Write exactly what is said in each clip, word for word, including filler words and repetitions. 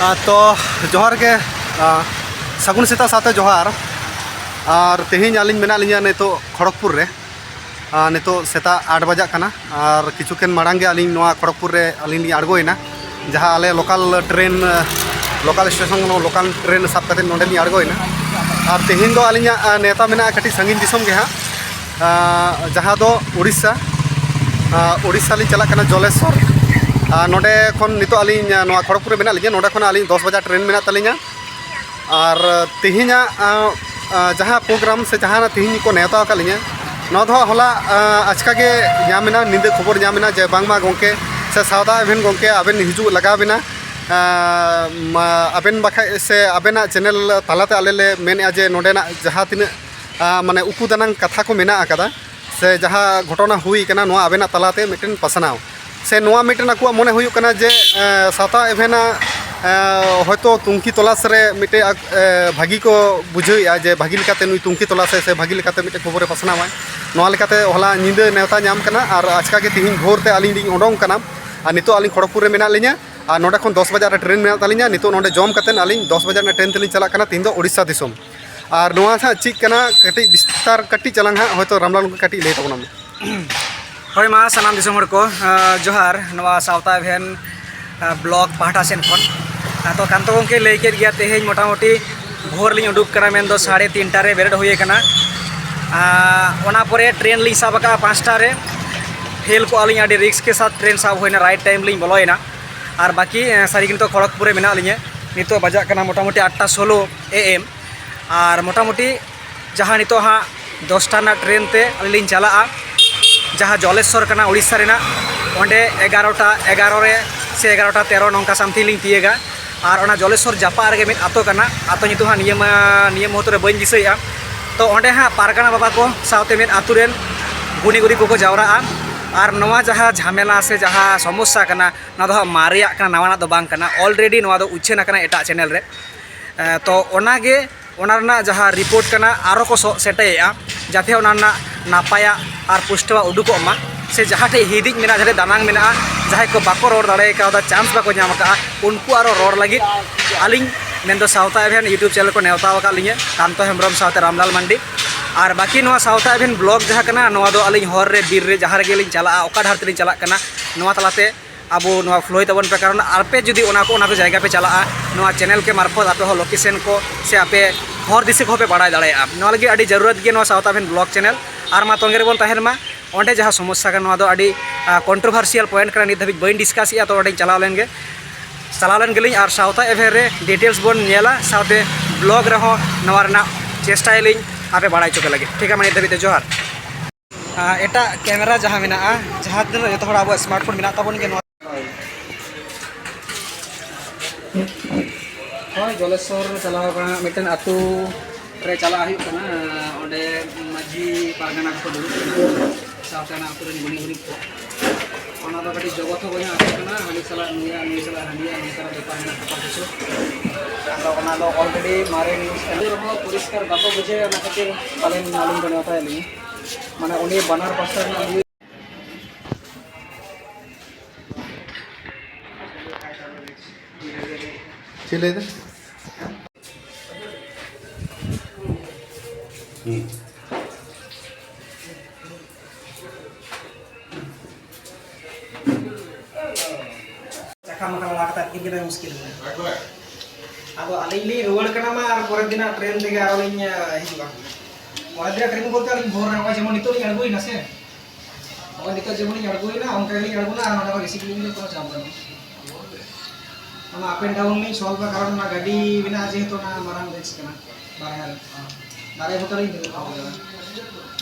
ᱟᱨ ᱛᱚ, ᱡᱚᱦᱟᱨ ᱜᱮ, ᱟᱨ ᱥᱟᱹᱜᱩᱱ ᱥᱮᱛᱟᱜ ᱥᱟᱶᱛᱮ ᱡᱚᱦᱟᱨ᱾ ᱟᱨ ᱛᱮᱦᱮᱧ ᱟᱹᱞᱤᱧ ᱢᱮᱱᱟᱜ ᱞᱤᱧᱟ ᱱᱤᱛᱚᱜ ᱠᱷᱚᱲᱚᱜᱽᱯᱩᱨ ᱨᱮ᱾ ᱟᱨ ᱱᱤᱛᱚᱜ ᱥᱮᱛᱟᱜ ᱟᱴ ᱵᱟᱡᱟᱜ ᱠᱟᱱᱟ᱾ ᱟᱨ ᱠᱤᱪᱷᱩ ᱠᱷᱚᱱ ᱢᱟᱲᱟᱝ ᱜᱮ ᱟᱹᱞᱤᱧ ᱱᱚᱣᱟ ᱠᱷᱚᱲᱚᱜᱽᱯᱩᱨ ᱨᱮ ᱟᱹᱞᱤᱧ ᱞᱤᱧ ᱟᱬᱜᱚᱭᱮᱱᱟ, ᱡᱟᱦᱟᱸ ᱟᱞᱮ local train, local station, local train ᱥᱟᱵ ᱠᱟᱛᱮ ᱱᱚᱸᱰᱮ ᱞᱤᱧ ᱟᱬᱜᱚᱭᱮᱱᱟ᱾ ᱟᱨ ᱛᱮᱦᱮᱧ ᱫᱚ ᱟᱹᱞᱤᱧᱟᱜ, ᱟᱨ, ᱱᱮᱣᱛᱟ ᱢᱮᱱᱟᱜᱼᱟ ᱠᱟᱹᱴᱤᱡ ᱥᱟᱺᱜᱤᱧ ᱫᱤᱥᱚᱢ ᱜᱮ ᱦᱟᱸᱜ, ᱟᱨ, ᱡᱟᱦᱟᱸ ᱫᱚ ᱩᱲᱤᱥᱥᱟ᱾ ᱟᱨ, ᱩᱲᱤᱥᱥᱟ ᱞᱤᱧ ᱪᱟᱞᱟᱜ ᱠᱟᱱᱟ, ᱡᱚᱞᱮᱥᱥᱚᱨ᱾ ᱟᱨ ᱱᱚᱸᱰᱮ ᱠᱷᱚᱱ ᱱᱤᱛᱚᱜ ᱟᱹᱞᱤᱧ, ᱟᱨ, ᱱᱚᱣᱟ ᱠᱷᱚᱲᱚᱜᱽᱯᱩᱨ ᱨᱮ ᱢᱮᱱᱟᱜ ᱞᱤᱧᱟ, ᱱᱚᱸᱰᱮ ᱠᱷᱚᱱ ᱟᱹᱞᱤᱧ ᱫᱚᱥ ᱵᱟᱡᱟ train ᱢᱮᱱᱟᱜ ᱛᱟᱹᱞᱤᱧᱟ᱾ ᱟᱨ ᱛᱮᱦᱮᱧᱟᱜ, ᱟᱸ, ᱟᱸ, ᱡᱟᱦᱟᱸ program ᱥᱮ ᱡᱟᱦᱟᱱᱟᱜ ᱛᱮᱦᱮᱧ ᱠᱚ ᱱᱮᱣᱛᱟ ᱟᱠᱟᱫ ᱞᱤᱧᱟᱹ, ᱱᱚᱣᱟ ᱫᱚ ᱦᱟᱸᱜ ᱦᱚᱞᱟ, ᱟᱸ, ᱟᱪᱠᱟ ᱜᱮ ᱧᱟᱢ ᱮᱱᱟ, ᱧᱤᱫᱟᱹ ᱠᱷᱚᱵᱚᱨ ᱧᱟᱢ ᱮᱱᱟ ᱡᱮ ᱵᱟᱝᱢᱟ ᱜᱚᱢᱠᱮ ᱥᱮ ᱥᱟᱶᱛᱟ ᱮᱵᱷᱮᱱ ᱜᱚᱢᱠᱮ ᱟᱵᱮᱱ ᱦᱤᱡᱩᱜ ᱞᱟᱜᱟᱣ ᱵᱮᱱᱟ᱾ ᱟᱸ, ᱢᱟ, ᱟᱵᱮᱱ ᱵᱟᱠᱷᱟᱡ ᱥᱮ ᱟᱵᱮᱱᱟᱜ channel ᱛᱟᱞᱟᱛᱮ ᱟᱞᱮ ᱞᱮ ᱢᱮᱱᱮᱫᱼᱟ ᱡᱮ ᱱᱚᱸᱰᱮᱱᱟᱜ ᱡᱟᱦᱟᱸ ᱛᱤᱱᱟᱹᱜ, ᱟᱸ, ᱢᱟᱱᱮ ᱩᱠᱩ ᱫᱟᱱᱟᱝ ᱠᱟᱛᱷᱟ ᱠᱚ ᱢᱮᱱᱟᱜ ᱟᱠᱟᱫᱟ, ᱥᱮ ᱡᱟᱦᱟᱸ ᱜᱷᱚᱴᱚᱱᱟ ᱦᱩᱭ ᱠᱟᱱᱟ, ᱱᱚᱣᱟ ᱟᱵᱮᱱᱟᱜ ᱛᱟᱞᱟᱛᱮ ᱢᱤᱫᱴᱮᱱ ᱯᱟᱥᱱᱟᱣ, ᱥᱮ ᱱᱚᱣᱟ ᱢᱤᱫᱴᱮᱱ ᱟᱠᱚᱣᱟᱜ ᱢᱚᱱᱮ ᱦᱩᱭᱩᱜ ᱠᱟᱱᱟ ᱡᱮ, ᱮᱸ, ᱥᱟᱶᱛᱟ ᱮᱵᱷᱮᱱᱟᱜ, ᱮᱸ, ᱦᱚᱭᱛᱳ ᱛᱩᱝᱠᱷᱤ ᱛᱚᱞᱟᱥ ᱨᱮ ᱢᱤᱫᱴᱮᱡ ᱟᱠ-, ᱮᱸ, ᱵᱷᱟᱹᱜᱤ ᱠᱚ ᱵᱩᱡᱷᱟᱹᱣᱮᱫᱼᱟ ᱡᱮ ᱵᱷᱟᱹᱜᱤ ᱞᱮᱠᱟᱛᱮ ᱱᱩᱭ ᱛᱩᱝᱠᱷᱤ ᱛᱚᱞᱟᱥ ᱥᱮ ᱵᱷᱟᱹᱜᱤ ᱞᱮᱠᱟᱛᱮ ᱢᱤᱫᱴᱮᱡ ᱠᱷᱚᱵᱚᱨᱮ ᱯᱟᱥᱱᱟᱣᱟᱭ᱾ ᱱᱚᱣᱟ ᱞᱮᱠᱟᱛᱮ ᱦᱚᱞᱟ ᱧᱤᱫᱟᱹ ᱱᱮᱣᱛᱟ ᱧᱟᱢ ᱠᱟᱱᱟ ᱟᱨ ᱟᱪᱠᱟ ᱜᱮ ᱛᱮᱦᱮᱧ ᱵᱷᱳᱨ ᱛᱮ ᱟᱹᱞᱤᱧ ᱞᱤᱧ ᱚᱰᱚᱝ ᱠᱟᱱᱟ᱾ ᱟᱨ ᱱᱤᱛᱚᱜ ᱟᱹᱞᱤᱧ ᱠᱷᱚᱲᱚᱜᱽᱯᱩᱨ ᱨᱮ ᱢᱮᱱᱟᱜ ᱞᱤᱧᱟ᱾ ᱟᱨ ᱱᱚᱸᱰᱮ ᱠᱷᱚᱱ ᱫᱚᱥ ᱵᱟᱡᱟᱜ ᱨᱮ train ᱢᱮᱱᱟᱜ ᱛᱟᱹᱞᱤᱧᱟ᱾ ᱱᱤᱛᱚᱜ ᱱᱚᱸᱰᱮ ᱡᱚᱢ ᱠᱟᱛᱮᱫ ᱟᱹᱞᱤᱧ ᱫᱚᱥ ᱵᱟᱡᱟᱜ ᱨᱮᱱᱟᱜ train ᱛᱮᱞᱤᱧ ᱪᱟᱞᱟᱜ ᱠᱟᱱᱟ ᱛᱮᱦᱮᱧ ᱫᱚ ᱳᱰᱤᱥᱟ ᱫᱤᱥᱚᱢ᱾ ᱟᱨ ᱱᱚᱣᱟ ᱦᱟᱸᱜ ᱪᱮᱫ ᱠᱟᱱᱟ, ᱠᱟᱹᱴᱤᱡ ᱵᱤᱥᱛᱟᱨ ᱠᱟᱹᱴᱤᱡ ᱪᱟᱞᱟᱝ ᱦᱟᱸᱜ ᱦᱚᱭᱛᱳ ᱨᱟᱢᱞᱟᱞ ᱜᱚᱢᱠᱮ ᱠᱟᱹᱴᱤᱡ ᱞᱟᱹᱭ ᱛᱟᱵᱚᱱᱟ᱾ ᱦᱳᱭ, ᱢᱟ ᱥᱟᱱᱟᱢ ᱫᱤᱥᱚᱢ ᱦᱚᱲ ᱠᱚ, ᱟᱸ, ᱡᱚᱦᱟᱨ᱾ ᱱᱚᱣᱟ ᱥᱟᱶᱛᱟ ᱮᱵᱷᱮᱱ, ᱟᱸ, blog ᱯᱟᱦᱴᱟ ᱥᱮᱫ ᱠᱷᱚᱱ᱾ ᱟᱸ, ᱛᱚ, ᱠᱟᱱᱛᱚ ᱜᱚᱢᱠᱮ ᱞᱟᱹᱭ ᱠᱮᱫ ᱜᱮᱭᱟ, ᱛᱮᱦᱮᱧ ᱢᱚᱴᱟᱢᱩᱴᱤ ᱵᱷᱳᱨ ᱞᱤᱧ ᱩᱰᱩᱠ ᱠᱟᱱᱟ, ᱢᱮᱱᱫᱚ ᱥᱟᱲᱮ ᱛᱤᱱᱴᱟ ᱨᱮ ᱵᱮᱨᱮᱫ ᱦᱩᱭ ᱟᱠᱟᱱᱟ᱾ ᱟᱸ, ᱚᱱᱟ ᱯᱚᱨᱮ train ᱞᱤᱧ ᱥᱟᱵ ᱟᱠᱟᱫᱼᱟ ᱯᱟᱸᱪᱴᱟ ᱨᱮ᱾ ᱯᱷᱮᱞ ᱠᱚᱜᱼᱟ ᱞᱤᱧ, ᱟᱹᱰᱤ risk ᱠᱮ ᱥᱟᱛ train ᱥᱟᱵ ᱦᱩᱭᱱᱟ, right time ᱞᱤᱧ ᱵᱚᱞᱚᱭᱮᱱᱟ᱾ ᱟᱨ ᱵᱟᱹᱠᱤ, ᱮᱸ, ᱥᱟᱹᱨᱤ ᱜᱮ ᱱᱤᱛᱚᱜ ᱠᱷᱚᱲᱚᱜᱽᱯᱩᱨ ᱨᱮ ᱢᱮᱱᱟᱜ ᱞᱤᱧᱟᱹ᱾ ᱱᱤᱛᱚᱜ ᱵᱟᱡᱟᱜ ᱠᱟᱱᱟ ᱢᱚᱴᱟᱢᱩᱴᱤ ᱟᱴᱴᱟ ᱥᱳᱞᱳ A M᱾ ᱟᱨ ᱢᱚᱴᱟᱢᱩᱴᱤ ᱡᱟᱦᱟᱸ ᱱᱤᱛᱚᱜ ᱦᱟᱸᱜ ᱫᱚᱥᱴᱟ ᱨᱮᱱᱟᱜ train ᱛᱮ ᱟᱹᱞᱤᱧ ᱞᱤᱧ ᱪᱟᱞᱟᱜᱼᱟ, ᱡᱟᱦᱟᱸ ᱡᱚᱞᱮᱥᱥᱚᱨ ᱠᱟᱱᱟ ᱩᱲᱤᱥᱥᱟ ᱨᱮᱱᱟᱜ, ᱚᱸᱰᱮ ᱮᱜᱟᱨᱚᱴᱟ ᱮᱜᱟᱨᱚ ᱨᱮ ᱥᱮ ᱮᱜᱟᱨᱚᱴᱟ ᱛᱮᱨᱚ ᱱᱚᱝᱠᱟ something ᱞᱤᱧ ᱛᱤᱭᱟᱹᱜᱟ᱾ ᱟᱨ ᱚᱱᱟ ᱡᱚᱞᱮᱥᱥᱚᱨ ᱡᱟᱯᱟᱜ ᱨᱮᱜᱮ ᱢᱤᱫ ᱟᱛᱳ ᱠᱟᱱᱟ, ᱟᱛᱳ ᱧᱩᱛᱩᱢ ᱦᱟᱸᱜ ᱱᱤᱭᱟᱹ ᱢᱟ, ᱱᱤᱭᱟᱹ ᱢᱩᱦᱩᱨᱛᱚ ᱨᱮ ᱵᱟᱹᱧ ᱫᱤᱥᱟᱹᱭᱮᱫᱼᱟ᱾ ᱛᱚ, ᱚᱸᱰᱮ ᱦᱟᱸᱜ ᱯᱟᱨᱜᱟᱱᱟ ᱵᱟᱵᱟ ᱠᱚ ᱥᱟᱶᱛᱮ ᱢᱤᱫ ᱟᱛᱳ ᱨᱮᱱ ᱜᱩᱱᱤ ᱜᱩᱨᱤ ᱠᱚᱠᱚ ᱡᱟᱣᱨᱟᱜᱼᱟ᱾ ᱟᱨ ᱱᱚᱣᱟ ᱡᱟᱦᱟᱸ ᱡᱷᱟᱢᱮᱞᱟ ᱥᱮ ᱡᱟᱦᱟᱸ ᱥᱚᱢᱚᱥᱥᱟ ᱠᱟᱱᱟ, ᱱᱚᱣᱟ ᱫᱚ ᱦᱟᱸᱜ ᱢᱟᱨᱮᱭᱟᱜ ᱠᱟᱱᱟ, ᱱᱟᱣᱟᱱᱟᱜ ᱫᱚ ᱵᱟᱝ ᱠᱟᱱᱟ᱾ Already ᱱᱚᱣᱟ ᱫᱚ ᱩᱪᱷᱟᱹᱱ ᱟᱠᱟᱱᱟ ᱮᱴᱟᱜ channel ᱨᱮ᱾ ᱮ, ᱛᱚ, ᱚᱱᱟᱜᱮ, ᱚᱱᱟ ᱨᱮᱱᱟᱜ ᱡᱟᱦᱟᱸ report ᱠᱟᱱᱟ, ᱟᱨᱚ ᱠᱚ ᱥᱚᱜ ᱥᱮᱴᱮᱡᱮᱜᱼᱟ, ᱡᱟᱛᱮ ᱚᱱᱟ ᱨᱮᱱᱟᱜ ᱱᱟᱯᱟᱭᱟᱜ ᱟᱨ ᱯᱩᱥᱴᱟᱹᱣᱟᱜ ᱩᱰᱩᱠᱚᱜ ᱢᱟ᱾ ᱥᱮ ᱡᱟᱦᱟᱸ ᱴᱷᱮᱡ ᱦᱤᱫᱤᱡ ᱢᱮᱱᱟᱜᱼᱟ, ᱡᱟᱦᱟᱸ ᱴᱷᱮᱡ ᱫᱟᱱᱟᱝ ᱢᱮᱱᱟᱜᱼᱟ, ᱡᱟᱦᱟᱸᱭ ᱠᱚ ᱵᱟᱠᱚ ᱨᱚᱲ ᱫᱟᱲᱮ ᱠᱟᱣᱫᱟ, ᱪᱟᱱᱥ ᱵᱟᱠᱚ ᱧᱟᱢ ᱟᱠᱟᱫᱼᱟ, ᱩᱱᱠᱩ ᱟᱨᱚ ᱨᱚᱲ ᱞᱟᱹᱜᱤᱫ ᱟᱹᱞᱤᱧ ᱢᱮᱱᱫᱚ ᱥᱟᱶᱛᱟ ᱮᱵᱷᱮᱱ YouTube ᱪᱮᱱᱮᱞ ᱠᱚ ᱱᱮᱣᱛᱟ ᱟᱠᱟᱫ ᱞᱤᱧᱟᱹ, ᱠᱟᱱᱛᱚ ᱦᱮᱢᱵᱨᱚᱢ ᱥᱟᱶᱛᱮ ᱨᱟᱢᱞᱟᱞ ᱢᱟᱱᱰᱤ᱾ ᱟᱨ ᱵᱟᱹᱠᱤ ᱱᱚᱣᱟ ᱥᱟᱶᱛᱟ ᱮᱵᱷᱮᱱ ᱵᱞᱚᱜ ᱡᱟᱦᱟᱸ ᱠᱟᱱᱟ, ᱱᱚᱣᱟ ᱫᱚ ᱟᱹᱞᱤᱧ ᱦᱚᱨ ᱨᱮ, ᱵᱤᱨ ᱨᱮ, ᱡᱟᱦᱟᱸ ᱨᱮᱜᱮ ᱞᱤᱧ ᱪᱟᱞᱟᱜᱼᱟ, ᱚᱠᱟ ᱰᱟᱦᱟᱨ ᱛᱮᱞᱤᱧ ᱪᱟᱞᱟᱜ ᱠᱟᱱᱟ, ᱱᱚᱣᱟ ᱛᱟᱞᱟᱛᱮ ᱟᱵᱚ ᱱᱚᱣᱟ ᱯᱷᱞᱳᱭ ᱛᱟᱵᱚᱱ ᱯᱮ᱾ ᱠᱟᱨᱚᱱ ᱟᱯᱮ ᱡᱩᱫᱤ ᱚᱱᱟ ᱠᱚ, ᱚᱱᱟ ᱠᱚ ᱡᱟᱭᱜᱟ ᱯᱮ ᱪᱟᱞᱟᱜᱼᱟ, ᱱᱚᱣᱟ ᱪᱮᱱᱮᱞ ᱠᱮ ᱢᱟᱨᱯᱷᱚᱛ ᱟᱯᱮ ᱦᱚᱸ ᱞᱳᱠᱮᱥᱚᱱ ᱠᱚ ᱥᱮ ᱟᱯᱮ ᱦᱚᱨ ᱫᱤᱥᱟᱹ ᱠᱚᱦᱚᱸ ᱯᱮ ᱵᱟᱲᱟᱭ ᱫᱟᱲᱮᱭᱟᱜᱼᱟ᱾ ᱱᱚᱣᱟ ᱞᱟᱹᱜᱤᱫ ᱟᱹᱰᱤ ᱡᱟᱹᱨᱩᱲᱟᱛ ᱜᱮ ᱱᱚᱣᱟ ᱥᱟᱶᱛᱟ ᱮᱵᱷᱮᱱ ᱵᱞᱚᱜ ᱪᱮᱱᱮᱞ᱾ ᱟᱨ ᱢᱟ ᱛᱚᱸᱜᱮ ᱨᱮᱵᱚᱱ ᱛᱟᱦᱮᱱ ᱢᱟ᱾ ᱚᱸᱰᱮ ᱡᱟᱦᱟᱸ ᱥᱚᱢᱚᱥᱥᱟ ᱠᱟᱱᱟ, ᱱᱚᱣᱟ ᱫᱚ ᱟᱹᱰᱤ ᱠᱚᱱᱴᱨᱳᱵᱷᱟᱨᱥᱤᱭᱟᱞ ᱯᱚᱭᱮᱱᱴ ᱠᱟᱱᱟ, ᱱᱤᱛ ᱫᱷᱟᱹᱵᱤᱡ ᱵᱟᱹᱧ ᱰᱤᱥᱠᱟᱥ ᱮᱫᱼᱟ, ᱛᱚ ᱚᱸᱰᱮᱧ ᱪᱟᱞᱟᱣ ᱞᱮᱱ ᱜᱮ, ᱪᱟᱞᱟᱣ ᱞᱮᱱ ᱜᱮᱞᱤᱧ ᱟᱨ ᱥᱟᱶᱛᱟ ᱮᱵᱷᱮᱱ ᱨᱮ ᱰᱤᱴᱮᱞᱥ ᱵᱚᱱ ᱧᱮᱞᱟ, ᱥᱟᱶᱛᱮ ᱵᱞᱚᱜ ᱨᱮᱦᱚᱸ ᱱᱚᱣᱟ ᱨᱮᱱᱟᱜ ᱪᱮᱥᱴᱟᱭᱟᱞᱤᱧ ᱟᱯᱮ ᱵᱟᱲᱟᱭ ᱦᱚᱪᱚ ᱯᱮ ᱞᱟᱹᱜᱤᱫ᱾ ᱴᱷᱤᱠ ᱜᱮᱭᱟ, ᱢᱟ ᱱᱤᱛ ᱫᱷᱟᱹᱵᱤᱡ ᱫᱚ ᱡᱚᱦᱟᱨ᱾ ᱟᱨ ᱮᱴᱟᱜ ᱠᱮᱢᱮᱨᱟ ᱡᱟᱦᱟᱸ ᱢᱮᱱᱟᱜᱼᱟ, ᱡᱟᱦᱟᱸ ᱛᱤᱱᱟᱹᱜ ᱡᱚᱛᱚ ᱦᱚᱲ ᱟᱵᱚᱣᱟᱜ ᱥᱢᱟᱨᱴ ᱯᱷᱳᱱ ᱢᱮᱱᱟᱜ ᱛᱟᱵᱚᱱ ᱜᱮᱭᱟ, ᱱᱚᱣᱟ ᱦᱳᱭ, ᱡᱚᱞᱮᱥᱚᱨ ᱪᱟᱞᱟᱣ ᱠᱟᱱᱟ, ᱢᱤᱫᱴᱮᱱ ᱟᱹᱛᱩ ᱨᱮ ᱪᱟᱞᱟᱜ ᱦᱩᱭᱩᱜ ᱠᱟᱱᱟ᱾ ᱚᱸᱰᱮ ᱢᱟᱹᱡᱷᱤ ᱯᱟᱨᱜᱟᱱᱟ ᱠᱚᱠᱚ ᱫᱩᱲᱩᱵ ᱠᱟᱱᱟ, ᱥᱟᱶᱛᱮ ᱚᱱᱟ ᱟᱹᱛᱩ ᱨᱮᱱ ᱜᱩᱱᱤ ᱜᱩᱨᱤᱵ ᱠᱚ᱾ ᱚᱱᱟ ᱫᱚ ᱠᱟᱹᱴᱤᱡ ᱡᱚᱜᱚᱛ ᱦᱚᱸ ᱵᱟᱹᱧ ᱟᱹᱛᱩ ᱠᱟᱱᱟ, ᱦᱟᱹᱱᱤ ᱥᱟᱞᱟᱜ ᱱᱩᱭᱟ, ᱱᱩᱭ ᱥᱟᱞᱟᱜ ᱦᱟᱹᱱᱤᱭᱟ, ᱱᱚᱝᱠᱟᱱᱟᱜ ᱵᱮᱯᱟᱨ ᱢᱮᱱᱟᱜ ᱛᱟᱠᱚᱣᱟ ᱠᱤᱪᱷᱩ᱾ ᱟᱫᱚ ᱚᱱᱟ ᱫᱚ ᱚᱞᱨᱮᱰᱤ ᱢᱟᱨᱮ ᱱᱤᱭᱩᱡᱽ ᱠᱟᱱᱟ᱾ ᱮᱱᱛᱮ ᱨᱮᱦᱚᱸ ᱯᱚᱨᱤᱥᱠᱟᱨ ᱵᱟᱠᱚ ᱵᱩᱡᱷᱟᱹᱣᱟ, ᱚᱱᱟ ᱠᱷᱟᱹᱛᱤᱨ ᱯᱟᱞᱮᱱ ᱟᱹᱞᱤᱧ ᱠᱚ ᱱᱮᱣᱛᱟᱭᱮᱫ ᱞᱤᱧᱟ᱾ ᱢᱟᱱᱮ ᱩᱱᱤ ᱵᱟᱱᱟᱨ ᱯᱟᱥᱴᱟ ᱨᱮᱱᱟᱜ ᱱᱤᱭᱩᱡᱽ ᱪᱮᱫ ᱞᱟᱹᱭ ᱫᱟ? ᱦᱩᱸ᱾ ᱪᱟᱠᱷᱟ ᱢᱟᱠᱷᱟ ᱞᱟᱲᱟ ᱠᱟᱛᱮ ᱟᱹᱛᱠᱤᱨ ᱠᱮᱫᱟᱭ, ᱢᱩᱥᱠᱤᱞ ᱜᱮᱭᱟ᱾ ᱟᱫᱚ ᱟᱹᱞᱤᱧ ᱞᱤᱧ ᱨᱩᱣᱟᱹᱲ ᱠᱟᱱᱟ ᱢᱟ, ᱟᱨ ᱯᱚᱨᱮᱨ ᱫᱤᱱᱟᱜ ᱴᱨᱮᱱ ᱛᱮᱜᱮ ᱟᱨᱚ ᱞᱤᱧ, ᱮ, ᱦᱤᱡᱩᱜᱼᱟ᱾ ᱯᱚᱨᱮᱨ ᱫᱤᱱᱟᱜ ᱴᱨᱮᱱ ᱵᱚᱞᱛᱮ ᱟᱹᱞᱤᱧ ᱵᱷᱳᱨ ᱨᱮ, ᱱᱚᱜᱼᱚᱭ ᱡᱮᱢᱚᱱ ᱱᱤᱛᱚᱜ ᱞᱤᱧ ᱟᱬᱜᱚᱭᱮᱱᱟ ᱥᱮ, ᱱᱚᱜᱼᱚᱭ ᱱᱤᱛᱚᱜ ᱡᱮᱢᱚᱱ ᱞᱤᱧ ᱟᱬᱜᱚᱭᱮᱱᱟ, ᱚᱱᱠᱟ ᱜᱮᱞᱤᱧ ᱟᱬᱜᱚᱱᱟ, ᱟᱨ ᱱᱚᱰᱮ ᱠᱷᱚᱱ ᱨᱤᱥᱤᱵᱷ ᱞᱤᱧ ᱦᱤᱡᱩᱜ, ᱠᱳᱱᱳ ᱪᱟᱯ ᱵᱟᱹᱱᱩᱜᱼᱟ᱾ ᱚᱱᱟ ᱟᱯ ᱮᱱᱰ ᱰᱟᱣᱩᱱ ᱞᱤᱧ ᱥᱚᱞᱵᱷᱟ, ᱠᱟᱨᱚᱱ ᱚᱱᱟ ᱜᱟᱹᱰᱤ ᱢᱮᱱᱟᱜᱼᱟ, ᱡᱮᱦᱮᱛᱩ ᱚᱱᱟ ᱢᱟᱨᱟᱝ ᱨᱤᱠᱥ ᱠᱟᱱᱟ, ᱵᱟᱨᱦᱮ ᱨᱮ ᱫᱟᱨᱮ ᱵᱩᱴᱟᱹ ᱨᱤᱧ ᱫᱩᱲᱩᱵ ᱠᱟᱱᱟ᱾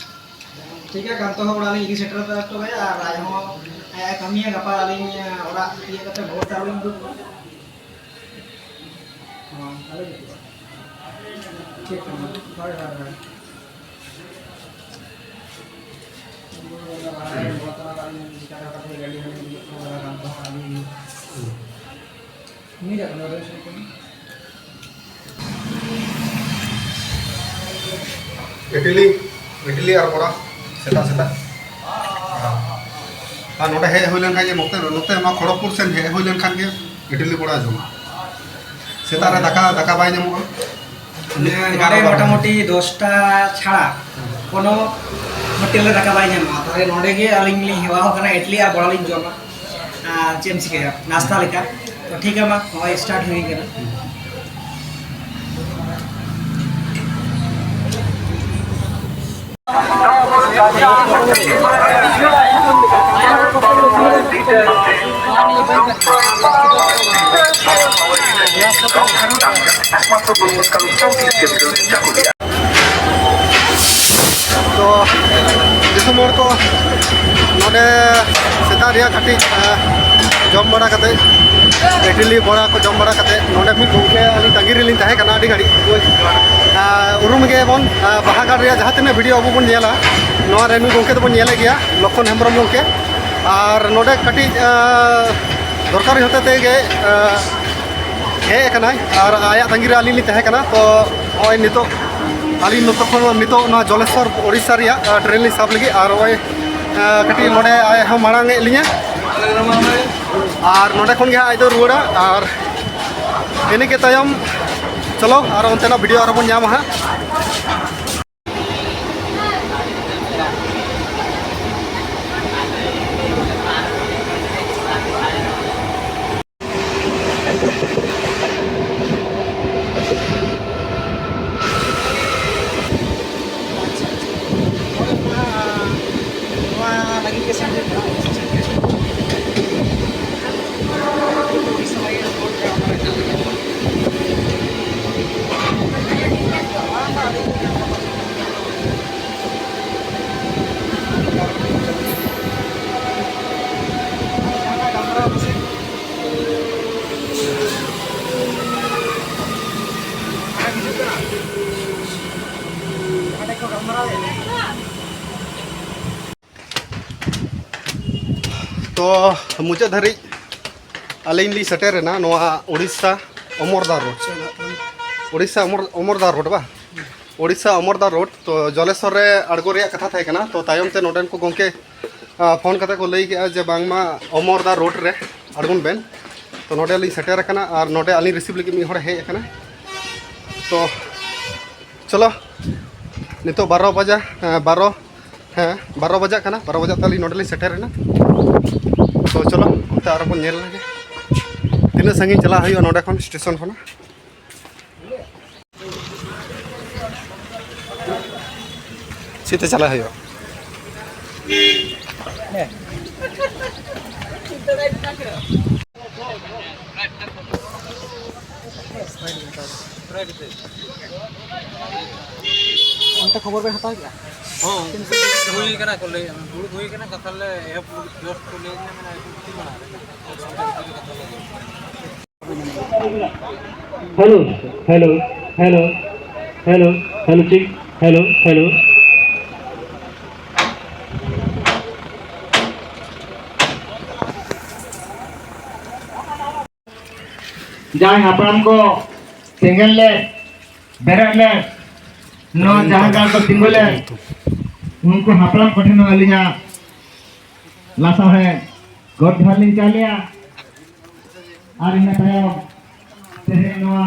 ᱴᱷᱤᱠ ᱜᱮᱭᱟ, ᱠᱟᱱᱛᱚ ᱦᱚᱸ ᱚᱲᱟᱜ ᱞᱤᱧ ᱤᱫᱤ ᱥᱮᱴᱮᱨ ᱦᱚᱴᱚ ᱠᱟᱭᱟ, ᱟᱨ ᱟᱡ ᱦᱚᱸ ᱟᱡ ᱮ ᱠᱟᱹᱢᱤᱭᱟ, ᱜᱟᱯᱟ ᱟᱹᱞᱤᱧ ᱚᱲᱟᱜ ᱤᱭᱟᱹ ᱠᱟᱛᱮ ᱵᱷᱳᱨ ᱛᱮ ᱟᱹᱞᱤᱧ ᱫᱩᱲᱩᱵ᱾ ᱦᱚᱸ, ᱛᱟᱦᱞᱮ ᱡᱩᱛᱩᱜᱼᱟ᱾ ᱴᱷᱤᱠ ᱠᱟᱱᱟ᱾ ᱦᱳᱭ, ᱦᱳᱭ, ᱦᱳᱭ᱾ ᱤᱰᱤᱞᱤ, ᱤᱰᱤᱞᱤ ᱟᱨ ᱵᱚᱲᱟ, ᱥᱮᱛᱟᱜ ᱥᱮᱛᱟᱜ᱾ ᱟᱨ ᱱᱚᱰᱮ ᱦᱮᱡ ᱦᱩᱭ ᱞᱮᱱᱠᱷᱟᱱ ᱜᱮ, ᱱᱚᱛᱮ, ᱱᱚᱛᱮ ᱱᱚᱣᱟ ᱠᱷᱚᱲᱚᱜᱽᱯᱩᱨ ᱥᱮᱱ ᱦᱮᱡ ᱦᱩᱭ ᱞᱮᱱᱠᱷᱟᱱ ᱜᱮ ᱤᱰᱞᱤ ᱵᱚᱲᱟ ᱡᱚᱢᱟ᱾ ᱥᱮᱛᱟᱜ ᱨᱮ ᱫᱟᱠᱟ, ᱫᱟᱠᱟ ᱵᱟᱭ ᱧᱟᱢᱚᱜᱼᱟ᱾ ᱱᱚᱰᱮ ᱢᱚᱴᱟᱢᱩᱴᱤ ᱫᱚᱥᱴᱟ ᱪᱷᱟᱲᱟ ᱠᱳᱱᱳ ᱦᱳᱴᱮᱞ ᱨᱮ ᱫᱟᱠᱟ ᱵᱟᱭ ᱧᱟᱢᱚᱜᱼᱟ᱾ ᱛᱟᱦᱚᱞᱮ ᱱᱚᱰᱮ ᱜᱮ ᱟᱹᱞᱤᱧ ᱞᱤᱧ ᱦᱮᱣᱟ ᱟᱠᱟᱱᱟ, ᱤᱰᱞᱤ ᱟᱨ ᱵᱚᱲᱟ ᱞᱤᱧ ᱡᱚᱢᱟ᱾ ᱟᱨ ᱪᱮᱫ ᱮᱢ ᱪᱤᱠᱟᱹᱭᱟ, ᱱᱟᱥᱛᱟ ᱞᱮᱠᱟ᱾ ᱛᱚ ᱴᱷᱤᱠ ᱜᱮᱭᱟ, ᱢᱟ ᱱᱚᱜᱼᱚᱭ ᱥᱴᱟᱨᱴ ᱦᱩᱭ ᱠᱟᱱᱟ᱾ ᱛᱚ ᱫᱤᱥᱚᱢ ᱦᱚᱲ ᱠᱚ, ᱱᱚᱰᱮ ᱥᱮᱛᱟᱜ ᱨᱮᱭᱟᱜ ᱠᱟᱹᱴᱤᱡ, ᱟᱸ, ᱡᱚᱢ ᱵᱟᱲᱟ ᱠᱟᱛᱮ, ᱤᱰᱞᱤ ᱵᱚᱲᱟ ᱠᱚ ᱡᱚᱢ ᱵᱟᱲᱟ ᱠᱟᱛᱮ, ᱱᱚᱰᱮ ᱢᱤᱫ ᱜᱚᱢᱠᱮ ᱟᱹᱞᱤᱧ ᱛᱟᱺᱜᱤ ᱨᱮᱞᱤᱧ ᱛᱟᱦᱮᱸ ᱠᱟᱱᱟ ᱟᱹᱰᱤ ᱜᱷᱟᱹᱲᱤᱡ᱾ ᱟᱸ, ᱩᱨᱩᱢ ᱜᱮᱭᱟᱵᱚᱱ, ᱟᱸ, ᱵᱟᱦᱟᱜᱟᱲ ᱨᱮᱭᱟᱜ ᱡᱟᱦᱟᱸ ᱛᱤᱱᱟᱹᱜ ᱵᱷᱤᱰᱤᱭᱳ ᱟᱵᱚ ᱵᱚᱱ ᱧᱮᱞᱟ, ᱱᱚᱣᱟ ᱨᱮ ᱱᱩᱭ ᱜᱚᱢᱠᱮ ᱫᱚᱵᱚᱱ ᱧᱮᱞᱮ ᱜᱮᱭᱟ, ᱞᱚᱠᱠᱷᱚᱱ ᱦᱮᱢᱵᱨᱚᱢ ᱜᱚᱢᱠᱮ᱾ ᱟᱨ ᱱᱚᱰᱮ ᱠᱟᱹᱴᱤᱡ, ᱟᱸ, ᱫᱚᱨᱠᱟᱨᱤ ᱦᱚᱛᱮ ᱛᱮᱜᱮ, ᱟᱸ, ᱦᱮᱡ ᱟᱠᱟᱱᱟᱭ ᱟᱨ ᱟᱭᱟᱜ ᱛᱟᱺᱜᱤ ᱨᱮ ᱟᱹᱞᱤᱧ ᱞᱤᱧ ᱛᱟᱦᱮᱸ ᱠᱟᱱᱟ᱾ ᱛᱚ ᱱᱚᱜᱼᱚᱭ ᱱᱤᱛᱚᱜ ᱟᱹᱞᱤᱧ ᱱᱚᱛᱮ ᱠᱷᱚᱱ ᱱᱤᱛᱚᱜ ᱱᱚᱣᱟ ᱡᱚᱞᱮᱥᱣᱚᱨ ᱳᱰᱤᱥᱟ ᱨᱮᱭᱟᱜ, ᱟᱸ, ᱴᱨᱮᱱ ᱞᱤᱧ ᱥᱟᱵ ᱞᱟᱹᱜᱤᱫ᱾ ᱟᱨ ᱱᱚᱜᱼᱚᱭ, ᱟᱸ, ᱠᱟᱹᱴᱤᱡ ᱱᱚᱰᱮ ᱟᱡ ᱦᱚᱸ ᱢᱟᱲᱟᱝ ᱮᱫ ᱞᱤᱧᱟᱹ᱾ ᱟᱨ ᱱᱚᱰᱮ ᱠᱷᱚᱱ ᱜᱮ ᱦᱟᱸᱜ ᱟᱡ ᱫᱚ ᱨᱩᱣᱟᱹᱲᱟ᱾ ᱟᱨ ᱤᱱᱟᱹ ᱠᱮ ᱛᱟᱭᱚᱢ ᱪᱚᱞᱚ ᱟᱨ ᱚᱱᱛᱮᱱᱟᱜ ᱵᱷᱤᱰᱤᱭᱳ ᱟᱨᱦᱚᱸ ᱵᱚᱱ ᱧᱟᱢᱟ ᱦᱟᱸᱜ᱾ ᱛᱚ ᱢᱩᱪᱟᱹᱫ ᱫᱷᱟᱹᱨᱤᱡ ᱟᱹᱞᱤᱧ ᱞᱤᱧ ᱥᱮᱴᱮᱨ ᱮᱱᱟ ᱱᱚᱣᱟ ᱩᱲᱤᱥᱥᱟ ᱚᱢᱚᱨᱫᱟ ᱨᱳᱰ᱾ ᱩᱲᱤᱥᱥᱟ ᱚᱢᱚᱨ, ᱚᱢᱚᱨᱫᱟ ᱨᱳᱰ ᱵᱟ? ᱩᱲᱤᱥᱥᱟ ᱚᱢᱚᱨᱫᱟ ᱨᱳᱰ᱾ ᱛᱚ ᱡᱚᱞᱮᱥᱚᱨ ᱨᱮ ᱟᱬᱜᱚ ᱨᱮᱭᱟᱜ ᱠᱟᱛᱷᱟ ᱛᱟᱦᱮᱸ ᱠᱟᱱᱟ, ᱛᱚ ᱛᱟᱭᱚᱢ ᱛᱮ ᱱᱚᱰᱮᱱ ᱠᱚ ᱜᱚᱢᱠᱮ ᱯᱷᱳᱱ ᱠᱟᱛᱮ ᱠᱚ ᱞᱟᱹᱭ ᱠᱮᱜᱼᱟ ᱡᱮ ᱵᱟᱝᱢᱟ ᱚᱢᱚᱨᱫᱟ ᱨᱳᱰ ᱨᱮ ᱟᱬᱜᱚᱱ ᱵᱮᱱ᱾ ᱛᱚ ᱱᱚᱰᱮ ᱞᱤᱧ ᱥᱮᱴᱮᱨ ᱟᱠᱟᱱᱟ ᱟᱨ ᱱᱚᱰᱮ ᱟᱹᱞᱤᱧ ᱨᱤᱥᱤᱵᱷ ᱞᱟᱹᱜᱤᱫ ᱢᱤᱫ ᱦᱚᱲᱮ ᱦᱮᱡ ᱟᱠᱟᱱᱟ᱾ ᱛᱚ ᱪᱚᱞᱚ, ᱱᱤᱛᱚᱜ ᱵᱟᱨᱚ ᱵᱟᱡᱟ, ᱦᱮᱸ, ᱵᱟᱨᱚ, ᱦᱮᱸ, ᱵᱟᱨᱚ ᱵᱟᱡᱟᱜ ᱠᱟᱱᱟ᱾ ᱵᱟᱨᱚ ᱵᱟᱡᱟᱜ ᱛᱮ ᱟᱹᱞᱤᱧ ᱱᱚᱰᱮ ᱞᱤᱧ ᱥᱮᱴᱮᱨ ᱮᱱᱟ᱾ ᱛᱚ ᱪᱚᱞᱚ, ᱚᱱᱛᱮ ᱟᱨᱚ ᱵᱚᱱ ᱧᱮᱞ ᱞᱮᱜᱮ ᱛᱤᱱᱟᱹᱜ ᱥᱟᱺᱜᱤᱧ ᱪᱟᱞᱟᱜ ᱦᱩᱭᱩᱜᱼᱟ ᱱᱚᱰᱮ ᱠᱷᱚᱱ, ᱥᱴᱮᱥᱚᱱ ᱠᱷᱚᱱᱟᱜ᱾ ᱪᱮᱫ ᱛᱮ ᱪᱟᱞᱟᱜ ᱦᱩᱭᱩᱜᱼᱟ? ᱚᱱᱛᱮ ᱠᱷᱚᱵᱚᱨ ᱵᱮᱱ ᱦᱟᱛᱟᱣ ᱠᱮᱫᱟ? ᱦᱚᱸ, ᱦᱩᱭ ᱠᱟᱱᱟ ᱠᱚ ᱞᱟᱹᱭ, ᱫᱩᱲᱩᱵ ᱦᱩᱭ ᱠᱟᱱᱟ, ᱠᱟᱛᱷᱟ ᱞᱮ ᱮᱦᱚᱵ ᱞᱟᱹᱜᱤᱫ, ᱡᱚᱥ ᱠᱚ ᱞᱟᱹᱭ ᱠᱟᱱᱟ, ᱢᱟᱱᱮ ᱟᱹᱛᱩ ᱵᱷᱤᱛᱤᱨ ᱢᱟᱲᱟᱝ ᱨᱮ᱾ Hello, hello, hello, hello, check, hello, hello. ᱡᱟᱦᱟᱸᱭ ᱦᱟᱯᱲᱟᱢ ᱠᱚ ᱥᱮᱸᱜᱮᱞ ᱞᱮ ᱵᱮᱨᱮᱫ ᱞᱮ, ᱱᱚᱣᱟ ᱡᱟᱦᱟᱸ ᱠᱟᱱ ᱠᱚ ᱛᱤᱸᱜᱩ ᱞᱮ, ᱩᱱᱠᱩ ᱦᱟᱯᱲᱟᱢ ᱠᱚᱴᱷᱮᱱ ᱦᱚᱸ ᱟᱹᱞᱤᱧᱟᱜ ᱞᱟᱥᱟᱲᱦᱮᱫ ᱜᱚᱰ ᱡᱚᱦᱟᱨ ᱞᱤᱧ ᱪᱟᱞᱮᱭᱟ᱾ ᱟᱨ ᱤᱱᱟᱹ ᱛᱟᱭᱚᱢ ᱛᱮᱦᱮᱧ ᱱᱚᱣᱟ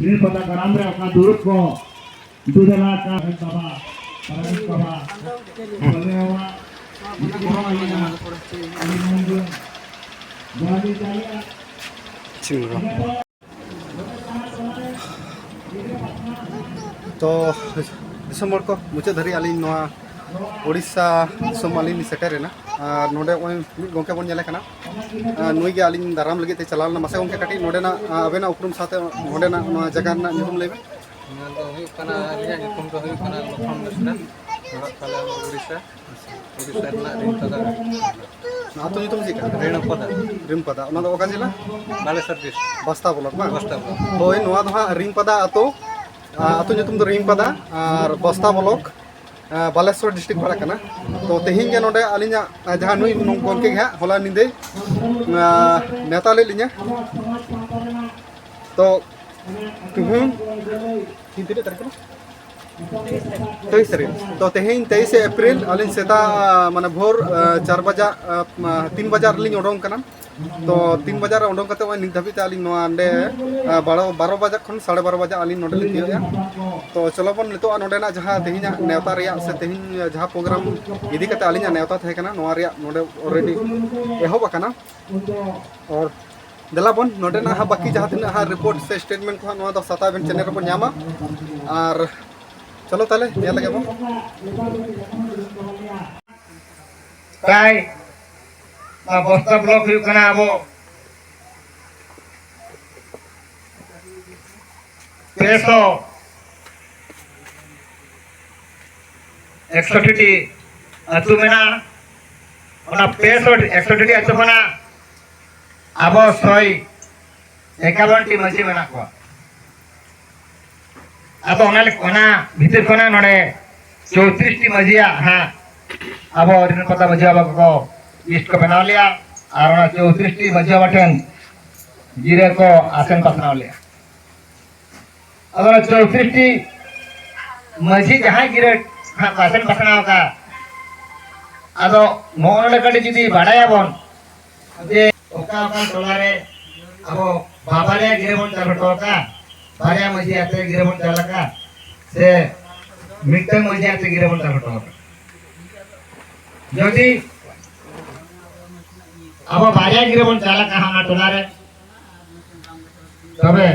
ᱨᱤᱲ ᱯᱟᱛᱟ ᱜᱟᱲᱟᱢ ᱨᱮ ᱚᱠᱟ ᱫᱩᱲᱩᱵ ᱠᱚ ᱫᱩ ᱡᱚᱱᱟ ᱠᱟᱱ ᱵᱟᱵᱟ, ᱯᱟᱨᱟᱱᱤᱠ ᱵᱟᱵᱟ, ᱵᱚᱞᱮ ᱵᱟᱵᱟ, ᱢᱤᱫᱴᱤᱡ ᱜᱚᱲᱚ ᱮᱢ ᱧᱟᱢᱟ᱾ ᱟᱹᱰᱤ ᱢᱚᱡᱽ ᱜᱮ᱾ ᱡᱚᱦᱟᱨ ᱜᱮ ᱪᱟᱞᱮᱜᱼᱟ᱾ ᱪᱷᱤᱢ ᱜᱚᱲᱚ᱾ ᱛᱚ ᱫᱤᱥᱚᱢ ᱦᱚᱲ ᱠᱚ, ᱢᱩᱪᱟᱹᱫ ᱫᱷᱟᱹᱨᱤᱡ ᱟᱹᱞᱤᱧ ᱱᱚᱣᱟ ᱳᱰᱤᱥᱟ ᱫᱤᱥᱚᱢ ᱟᱹᱞᱤᱧ ᱞᱤᱧ ᱥᱮᱴᱮᱨ ᱮᱱᱟ᱾ ᱟᱨ ᱱᱚᱰᱮ ᱱᱚᱜᱼᱚᱭ ᱢᱤᱫ ᱜᱚᱢᱠᱮ ᱵᱚᱱ ᱧᱮᱞᱮ ᱠᱟᱱᱟ, ᱟᱨ ᱱᱩᱭ ᱜᱮ ᱟᱹᱞᱤᱧ ᱫᱟᱨᱟᱢ ᱞᱟᱹᱜᱤᱫ ᱛᱮ ᱪᱟᱞᱟᱣ ᱞᱮᱱᱟ᱾ ᱢᱟᱥᱮ ᱜᱚᱢᱠᱮ, ᱠᱟᱹᱴᱤᱡ ᱱᱚᱰᱮᱱᱟᱜ, ᱟᱵᱮᱱᱟᱜ ᱩᱯᱨᱩᱢ ᱥᱟᱶᱛᱮ ᱱᱚᱰᱮᱱᱟᱜ ᱱᱚᱣᱟ ᱡᱟᱭᱜᱟ ᱨᱮᱱᱟᱜ ᱧᱩᱛᱩᱢ ᱞᱟᱹᱭ ᱵᱮᱱ᱾ ᱱᱚᱣᱟ ᱫᱚ ᱦᱩᱭᱩᱜ ᱠᱟᱱᱟ, ᱟᱹᱞᱤᱧᱟᱜ ᱧᱩᱛᱩᱢ ᱫᱚ ᱦᱩᱭᱩᱜ ᱠᱟᱱᱟ ᱞᱚᱠᱷᱚᱱ ᱵᱮᱥᱨᱟ, ᱚᱲᱟᱜ ᱛᱟᱞᱮ ᱩᱲᱤᱥᱥᱟ, ᱩᱲᱤᱥᱥᱟ ᱨᱮᱱᱟᱜ ᱨᱤᱢᱯᱟᱫᱟ᱾ ᱟᱹᱛᱩ ᱧᱩᱛᱩᱢ ᱪᱮᱫ ᱠᱟᱱᱟ? ᱨᱤᱢᱯᱟᱫᱟ᱾ ᱨᱤᱢᱯᱟᱫᱟ, ᱚᱱᱟ ᱫᱚ ᱚᱠᱟ ᱡᱮᱞᱟ? ᱵᱟᱞᱮᱥᱚᱨ ᱰᱤᱥᱴᱨᱤᱠᱴ᱾ ᱵᱟᱥᱛᱟ ᱵᱞᱚᱠ ᱵᱟᱝ? ᱵᱟᱥᱛᱟ ᱵᱞᱚᱠ᱾ ᱦᱳᱭ, ᱱᱚᱣᱟ ᱫᱚ ᱦᱟᱸᱜ ᱨᱤᱢᱯᱟᱫᱟ ᱟᱹᱛᱩ, ᱟ, ᱟᱹᱛᱩ ᱧᱩᱛᱩᱢ ᱫᱚ ᱨᱤᱢᱯᱟᱫᱟ ᱟᱨ ᱵᱟᱥᱛᱟ ᱵᱞᱚᱠ, ᱟ, ᱵᱟᱞᱮᱥᱚᱨ ᱰᱤᱥᱴᱨᱤᱠᱴ ᱯᱟᱲᱟᱜ ᱠᱟᱱᱟ᱾ ᱛᱚ ᱛᱮᱦᱮᱧ ᱜᱮ ᱱᱚᱰᱮ ᱟᱹᱞᱤᱧᱟᱜ, ᱟ, ᱡᱟᱦᱟᱸ ᱱᱩᱭ ᱜᱚᱢᱠᱮ ᱜᱮ ᱦᱟᱸᱜ ᱦᱚᱞᱟ ᱧᱤᱫᱟᱹᱭ, ᱟ, ᱱᱮᱣᱛᱟ ᱞᱮᱫ ᱞᱤᱧᱟ᱾ ᱛᱚ ᱛᱮᱦᱮᱧ, ᱛᱮᱦᱮᱧ ᱛᱤᱱᱟᱹᱜ ᱛᱟᱹᱨᱤᱠᱷ ᱠᱟᱱᱟ? ᱛᱮᱭᱤᱥ ᱛᱟᱹᱨᱤᱠᱷ᱾ ᱛᱚ, ᱛᱮᱦᱮᱧ ᱛᱮᱭᱤᱥᱮ ᱮᱯᱨᱤᱞ, ᱟᱹᱞᱤᱧ ᱥᱮᱛᱟᱜ, ᱢᱟᱱᱮ, ᱵᱷᱳᱨ, ᱟ, ᱪᱟᱨ ᱵᱟᱡᱟᱜ, ᱟ, ᱢᱟ, ᱛᱤᱱ ᱵᱟᱡᱟᱜ ᱨᱮᱞᱤᱧ ᱩᱰᱩᱝ ᱠᱟᱱᱟ᱾ ᱛᱚ, ᱛᱤᱱ ᱵᱟᱡᱟᱜ ᱨᱮ ᱩᱰᱩᱝ ᱠᱟᱛᱮ ᱱᱚᱜᱼᱚᱭ ᱱᱤᱛ ᱫᱷᱟᱹᱵᱤᱡ ᱛᱮ ᱟᱹᱞᱤᱧ ᱱᱚᱣᱟ ᱚᱸᱰᱮ, ᱟ, ᱵᱟᱨᱚ, ᱵᱟᱨᱚ ᱵᱟᱡᱟᱜ ᱠᱷᱚᱱ ᱥᱟᱲᱮ ᱵᱟᱨᱚ ᱵᱟᱡᱟᱜ ᱟᱹᱞᱤᱧ ᱱᱚᱸᱰᱮ ᱞᱤᱧ ᱛᱤᱭᱳᱜᱼᱟ᱾ ᱛᱚ, ᱪᱚᱞᱚ ᱵᱚᱱ ᱱᱤᱛᱚᱜ ᱱᱚᱸᱰᱮᱱᱟᱜ ᱡᱟᱦᱟᱸ ᱛᱮᱦᱮᱧᱟᱜ ᱱᱮᱣᱛᱟ ᱨᱮᱭᱟᱜ ᱥᱮ ᱛᱮᱦᱮᱧ ᱡᱟᱦᱟᱸ ᱯᱨᱳᱜᱨᱟᱢ ᱤᱫᱤ ᱠᱟᱛᱮ ᱟᱹᱞᱤᱧᱟᱜ ᱱᱮᱣᱛᱟ ᱛᱟᱦᱮᱸ ᱠᱟᱱᱟ, ᱱᱚᱣᱟ ᱨᱮᱭᱟᱜ ᱱᱚᱸᱰᱮ already ᱮᱦᱚᱵ ᱟᱠᱟᱱᱟ᱾ ᱟᱨ ᱫᱮᱞᱟ ᱵᱚᱱ ᱱᱚᱸᱰᱮᱱᱟᱜ ᱦᱟᱸᱜ ᱵᱟᱹᱠᱤ ᱡᱟᱦᱟᱸ ᱛᱤᱱᱟᱹᱜ ᱦᱟᱸᱜ ᱨᱤᱯᱳᱨᱴ ᱥᱮ ᱥᱴᱮᱴᱢᱮᱱᱴ ᱠᱚ ᱦᱟᱸᱜ ᱱᱚᱣᱟ ᱫᱚ ᱥᱟᱛᱟᱣ ᱮᱵᱷᱮᱱ ᱪᱮᱱᱮᱞ ᱨᱮᱵᱚᱱ ᱧᱟᱢᱟ᱾ ᱟᱨ ᱪᱚᱞᱚ ᱛᱟᱦᱞᱮ ᱧᱮᱞ ᱞᱮᱜᱮ ᱵᱚᱱ᱾ ᱯᱨᱟᱭ ᱱᱚᱣᱟ ᱵᱚᱥᱛᱟ ᱵᱞᱚᱠ ᱦᱩᱭᱩᱜ ᱠᱟᱱᱟ ᱟᱵᱚ ᱯᱮ ᱥᱚ ᱮᱠᱥᱚᱴᱤ ᱴᱤ ᱟᱹᱛᱩ ᱢᱮᱱᱟᱜᱼᱟ᱾ ᱚᱱᱟ ᱯᱮ ᱥᱚ ᱮᱠᱥᱚᱴᱤ ᱴᱤ ᱟᱹᱛᱩ ᱠᱷᱚᱱᱟᱜ ᱟᱵᱚ ᱥᱚᱭ ᱮᱠᱟᱵᱚᱱ ᱴᱤ ᱢᱟᱹᱡᱷᱤ ᱢᱮᱱᱟᱜ ᱠᱚᱣᱟ᱾ ᱟᱫᱚ ᱚᱱᱟ ᱞᱮᱠ-, ᱚᱱᱟ ᱵᱷᱤᱛᱤᱨ ᱠᱷᱚᱱᱟᱜ ᱱᱚᱰᱮ ᱪᱳᱭᱛᱨᱤᱥ ᱴᱤ ᱢᱟᱹᱡᱷᱤᱭᱟᱜ ᱦᱟᱸᱜ ᱟᱵᱚ ᱨᱤᱱ ᱯᱟᱛᱟ ᱢᱟᱹᱡᱷᱤ ᱵᱟᱵᱟ ᱠᱚ ᱞᱤᱥᱴ ᱠᱚ ᱵᱮᱱᱟᱣ ᱞᱮᱜᱼᱟ᱾ ᱟᱨ ᱚᱱᱟ ᱪᱳᱭᱛᱨᱤᱥ ᱴᱤ ᱢᱟᱹᱡᱷᱤ ᱵᱟᱵᱟ ᱴᱷᱮᱱ ᱜᱤᱨᱟᱹ ᱠᱚ ᱟᱥᱮᱱ ᱯᱟᱥᱱᱟᱣ ᱞᱮᱜᱼᱟ᱾ ᱟᱫᱚ ᱚᱱᱟ ᱪᱳᱭᱛᱨᱤᱥ ᱴᱤ ᱢᱟᱹᱡᱷᱤ ᱡᱟᱦᱟᱸᱭ ᱜᱤᱨᱟᱹ ᱦᱟᱸᱜ ᱠᱚ ᱟᱥᱮᱱ ᱯᱟᱥᱱᱟᱣ ᱟᱠᱟᱫ, ᱟᱫᱚ ᱱᱚᱜᱼᱚ ᱱᱚᱰᱮ ᱠᱟᱹᱴᱤᱡ ᱡᱩᱫᱤ ᱵᱟᱰᱟᱭᱟᱵᱚᱱ ᱡᱮ ᱚᱠᱟ ᱚᱠᱟ ᱴᱚᱞᱟ ᱨᱮ ᱟᱵᱚ ᱵᱟᱵᱟᱨᱭᱟ ᱜᱤᱨᱟᱹ ᱵᱚᱱ ᱪᱟᱞ ᱦᱚᱴᱚ ᱟᱠᱟᱫ, ᱵᱟᱨᱭᱟ ᱢᱟᱹᱡᱷᱤ ᱟᱛᱮ ᱜᱤᱨᱟᱹ ᱵᱚᱱ ᱪᱟᱞ ᱟᱠᱟᱫ, ᱥᱮ ᱢᱤᱫᱴᱟᱝ ᱢᱟᱹᱡᱷᱤ ᱟᱛᱮ ᱜᱤᱨᱟᱹ ᱵᱚᱱ ᱪᱟᱞ ᱦᱚᱴᱚ ᱟᱠᱟᱫ᱾ ᱡᱩᱫᱤ ᱟᱵᱚ ᱵᱟᱨᱭᱟ ᱜᱤᱨᱟᱹ ᱵᱚᱱ ᱪᱟᱞ ᱟᱠᱟᱫ ᱚᱱᱟ ᱴᱚᱞᱟ ᱨᱮ, ᱛᱚᱵᱮ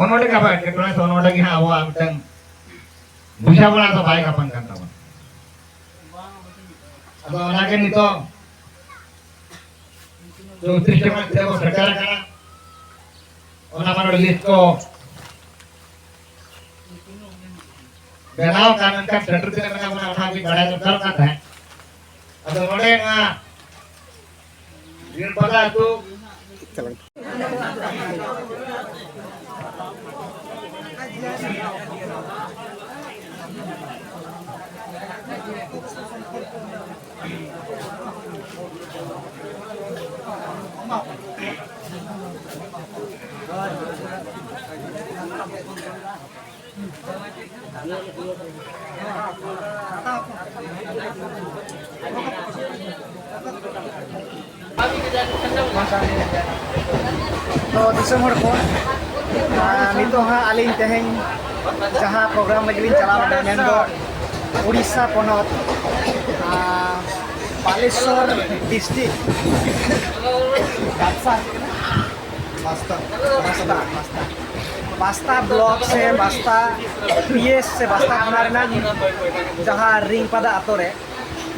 ᱚᱱᱚᱰᱮ ᱜᱮ ᱟᱵᱚ ᱮᱴᱠᱮᱴᱚᱬᱮ ᱥᱮ ᱚᱱᱚᱰᱮ ᱜᱮ ᱦᱟᱸᱜ ᱟᱵᱚᱣᱟᱜ ᱢᱤᱫᱴᱟᱝ ᱵᱩᱡᱷᱟᱹᱣ ᱵᱟᱲᱟ ᱫᱚ ᱵᱟᱭ ᱜᱟᱯᱟᱱ ᱠᱟᱱ ᱛᱟᱵᱚᱱᱟ᱾ ᱟᱫᱚ ᱚᱱᱟᱜᱮ ᱱᱤᱛᱚᱜ ᱪᱳᱭᱛᱨᱤᱥ ᱴᱟᱠᱟ ᱛᱮ ᱵᱚ ᱥᱮᱴᱮᱨ ᱟᱠᱟᱱᱟ᱾ ᱚᱱᱟ ᱢᱟ ᱱᱚᱰᱮ ᱞᱤᱥᱴ ᱠᱚ ᱵᱮᱱᱟᱣ ᱟᱠᱟᱱ, ᱢᱮᱱᱠᱷᱟᱱ ᱥᱮᱴᱮᱨ ᱛᱤᱱᱟᱹᱜ ᱢᱮᱱᱟᱜ ᱵᱚᱱᱟ ᱚᱱᱟ ᱜᱮ ᱵᱟᱲᱟᱭ ᱫᱚᱨᱠᱟᱨᱚᱜ ᱠᱟᱱ ᱛᱟᱦᱮᱸᱫ᱾ ᱟᱫᱚ ᱱᱚᱰᱮ ᱱᱚᱣᱟ ᱨᱤᱲᱯᱟᱫᱟ ᱟᱹᱛᱩ ᱛᱚ ᱫᱤᱥᱚᱢ ᱦᱚᱲ ᱠᱚ, ᱟᱨ ᱱᱤᱛᱚᱜ ᱦᱟᱸᱜ ᱟᱹᱞᱤᱧ ᱛᱮᱦᱮᱧ ᱡᱟᱦᱟᱸ ᱯᱨᱳᱜᱨᱟᱢ ᱞᱟᱹᱜᱤᱫ ᱞᱤᱧ ᱪᱟᱞᱟᱣ ᱞᱮᱱᱟ, ᱢᱮᱱᱫᱚ ᱩᱲᱤᱥᱥᱟ ᱯᱚᱱᱚᱛ, ᱟᱨ ᱵᱟᱞᱮᱥᱚᱨ ᱰᱤᱥᱴᱨᱤᱠᱴ, ᱵᱟᱥᱛᱟ, ᱵᱟᱥᱛᱟ, ᱵᱟᱥᱛᱟ, ᱵᱟᱥᱛᱟ ᱵᱞᱚᱠ ᱥᱮ ᱵᱟᱥᱛᱟ ᱯᱤ ᱮᱥ ᱥᱮ ᱵᱟᱥᱛᱟ ᱛᱷᱟᱱᱟ ᱨᱮᱱᱟᱜ ᱡᱟᱦᱟᱸ ᱨᱤᱝᱯᱟᱫᱟ ᱟᱛᱳ ᱨᱮ